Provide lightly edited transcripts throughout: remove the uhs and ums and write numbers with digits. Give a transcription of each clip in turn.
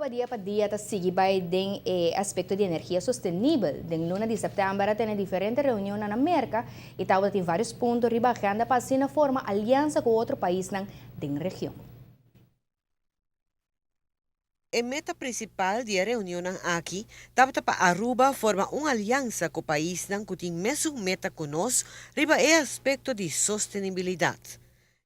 Aruba dia pa dia ta sigui bay den e aspecto di energia sostenibel. Den luna di september a tene diferente reunion na Merca y tabatin varios punto riba agenda pa asina forma aliansa cu otro paisnan den region. E meta principal di e reunion aki tabata pa Aruba forma un aliansa cu paisnan cu tin mesun meta cu nos riba e aspecto di sostenibilidad.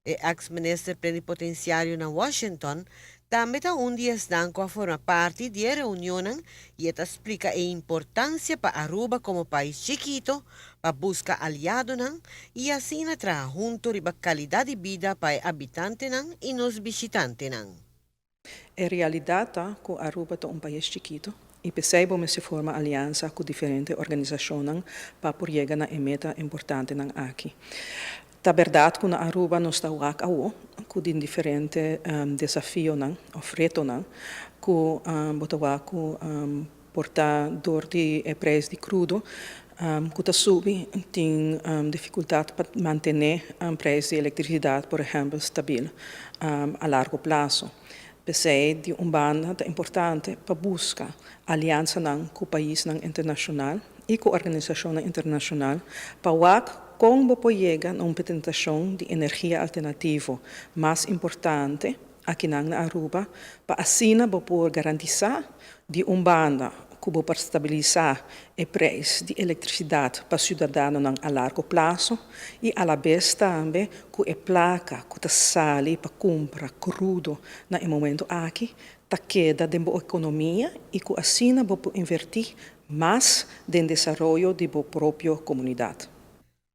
E ex-minister plenipotenciario na Washington tambe ta un di esnan cu a forma parti di e reunion y ta splica e importancia pa Aruba como pais chikito pa busca aliadonan y asina traha hunto riba calidad di bida pa e habitantenan y nos bishitantenan. E realidad ta cu Aruba ta un pais chikito y p'esey mester forma aliansa cu diferente organisacion pa por yega na meta importantenan aki. Ta berdad cu na Aruba nos ta wak awo cu tin diferente desafionan of retonan cu bo ta wak cu por ta door di e prijs di crudo cu ta subi, tin dificultad pa mantene un prijs di electricidad, por ehempel, stabil a largo plaso. P'esey, di un banda, ta importante pa busca aliansanan cu paisnan internacional y cu organisacion internacional pa wak con bo por yega na un penetracion di energia alternativo mas importante aki na Aruba, pa asina bo por garantisa, di un banda, cu bo por stabilisa e prijs di electricidad pa ciudadanonan a largo plaso y a la bes tambe cu e placa cu ta sali pa cumpra crudo na e momento aki ta keda den economia y cu asina bo por inverti mas den desaroyo di bo propio comunidad.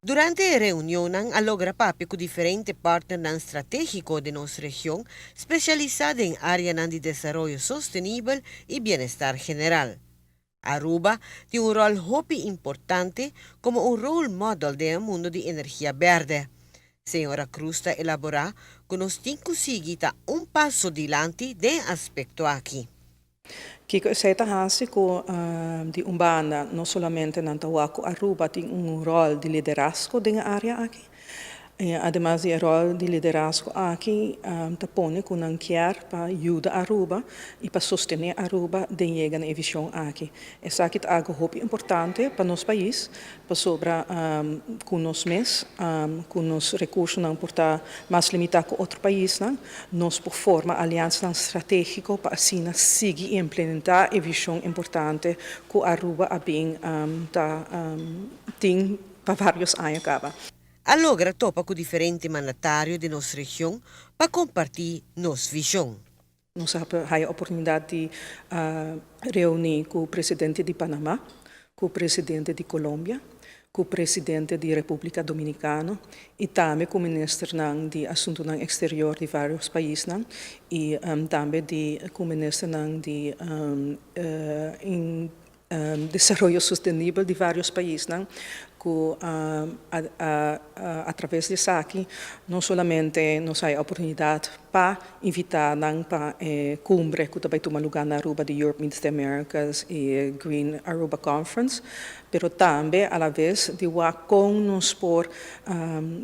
Durante e reunion a logra papia cu diferente partnernan strategico di nos region, specialisa den area di desaroyo sostenibel y bienestar general. Aruba tin un rol hopi importante como un role model den mundo di energia berde. Señora Cruz ta elabora cu nos tin cu sigui ta un paso dilanti den e aspecto aki. Kico esey ta hasi cu di un banda no solamente nan ta wak cu Aruba tin un rol di liderazgo den e area aki. Y ademas di e rol di liderazgo aki, ta pone cu nan kier pa yuda Aruba y pa sostene Aruba den yega na e vision aki. Esaki ta algo hopi importante pa nos pais, pasobra cu nos mes, cu nos recursonan por ta mas limita cu otro paisnan, nos por forma aliansanan strategico pa asina sigui implementa e vision importante cu Aruba a bin ta tin pa varios aña caba. A logra topa cu diferente mandatario di nos region pa comparti nos vision. Nos a haya oportunidad di reuni cu e presidente di Panama, cu e presidente di Colombia, cu e presidente di Republica Dominicana y tambe cu e minister di Asunto Exterior di varios pais y tambe cu e minister di desaroyo sostenibel di varios pais, cu a traves di esaki no solamente nos a haya oportunidad pa invita nan pa cumbre cu ta tuma luga na Aruba di Europe Meets the Americas y Green Aruba Conference, pero tambe a la bes di con nos por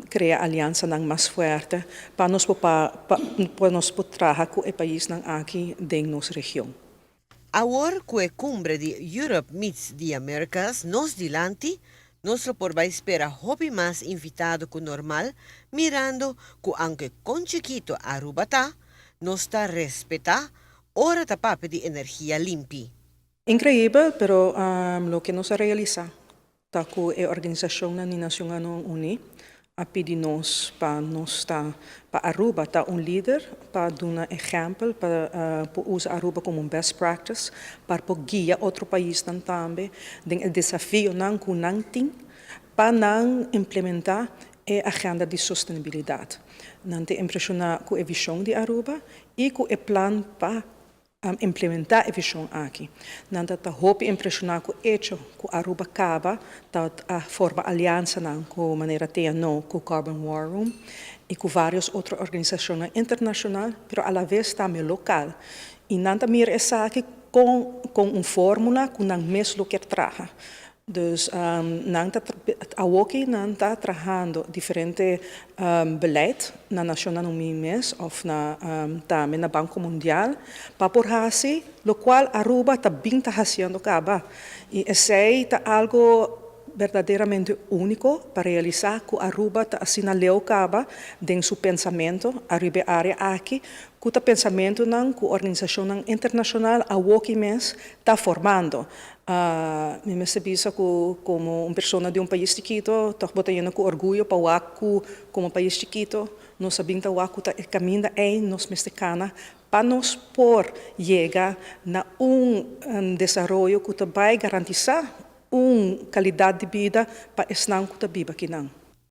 crea aliansanan mas fuerte pa nos por traha cu e paisnan aki den nos region. Awor cu e cumbre di Europe Meets the Americas nos dilanti, nos por bay spera hopi mas invitado cu normal, mirando cu aunke con chikito Aruba ta, nos ta respeta ora ta papia di energia limpi. Increibel, pero loke nos a realisa ta cu e organisacion di Nacionnan Uni a pidi nos pa nos ta pa Aruba ta un lider, pa duna ehempel, pa usa Aruba como un best practice pa guia otro paisnan tambe den e desafionan cu nan tin pa nan implementa e agenda di sostenibilidad. Nan ta impresiona cu e vision di Aruba y cu e plan pa implementa e vision aki. Nan ta hopi impresiona cu e hecho cu Aruba caba ta a forma aliansanan cu manera TNO, cu Carbon War Room y cu varios otro organisacion internacional, pero a la bes tambe local. Y nan ta mira esaki como un formula cu nan mes lo kier traha. Dus nan ta awoki nan ta trahando diferente beleid na Nacionnan Uni mes of na tambe na Banco Mundial pa por haci locual Aruba ta bin ta haciendo caba. Y esey ta algo berdaderamente unico pa realisa cu Aruba ta asina leu caba den su pensamento ariba e area aki, cu ta pensamentonan cu organisacionnan internacional awoki mes ta formando. Mi mester bisa cu como un persona di un pais chikito, toch bo ta yena cu orguyo pa wak cu como pais chikito nos a bin ta wak cu ta e caminda ey nos mester cana pa nos por yega na un desaroyo cu ta bay garantisa un calidad di bida pa esnan cu ta biba akinan.